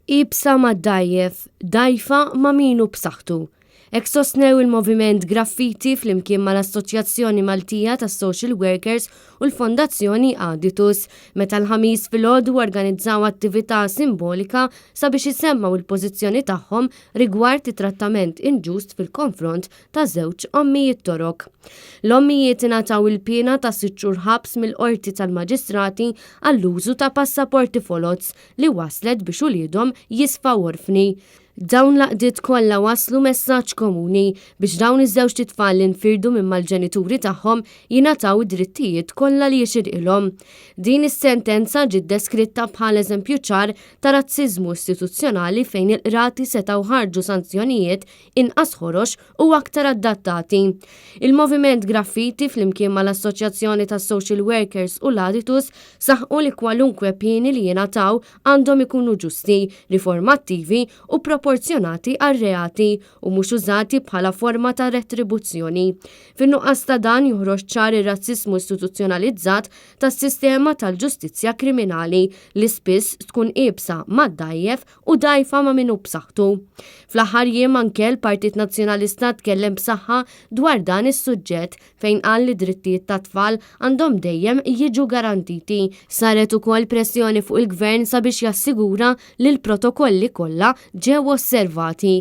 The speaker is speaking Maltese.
Iebsa mad-dgħajjef, dgħajfa ma' min hu b'saħħtu. Hekk sostnew il-Moviment Graffiti flimkien mal-Assoċjazzjoni Maltija tas-Social Workers u l-Fondazzjoni Aditus meta l-Ħamis filgħodu organizzaw attività simbolika sabiex isemmgħu l-pożizzjoni tagħhom rigward it-trattament inġust fil-konfront ta' żewġ ommijiet Torok. L-ommijiet ingħataw il-piena ta' sitt xhur ħabs mill-Qorti tal-Maġistrati għall-użu ta' passaporti foloz li wasslet biex uliedhom jisfaw orfni. Dawn l-għaqdiet kollha wasslu messaġġ komuni biex dawn iż-żewġt itfal li nfirdu minn mal-ġenituri tagħhom jingħataw id-drittijiet kollha li jixirqilhom. Din is-sentenza ġiet deskritta bħala eżempju ċar ta' razziżmu istituzzjonali fejn il-qrati setgħu ħarġu sanzjonijiet inqas ħorox u aktar adattati. Il-Moviment Graffiti flimkien mal-Assoċjazzjoni tas-Social Workers u l-Aditus saħqu li kwalunkwe pieni li jingħataw għandhom ikunu ġusti, riformattivi u proporzjonati għar-reati u mhux użati bħala forma ta' retribuzzjoni. Fin-nuqqas ta' dan joħroġ ċar ir-razzismu istituzzjonalizzat tas-sistema tal-ġustizzja kriminali li spiss tkun iebsa mad-dgħajjef u dgħajfa ma' min hu b'saħħtu. Fl-aħħar jiem anke l-Partit Nazzjonalista tkellem b'saħħa dwar dan is-suġġett fejn qal li drittijiet tat-tfal għandhom dejjem jiġu garantiti. Saret ukoll pressjoni fuq il-Gvern sabiex jassigura li l-protokolli kollha ġew osservati.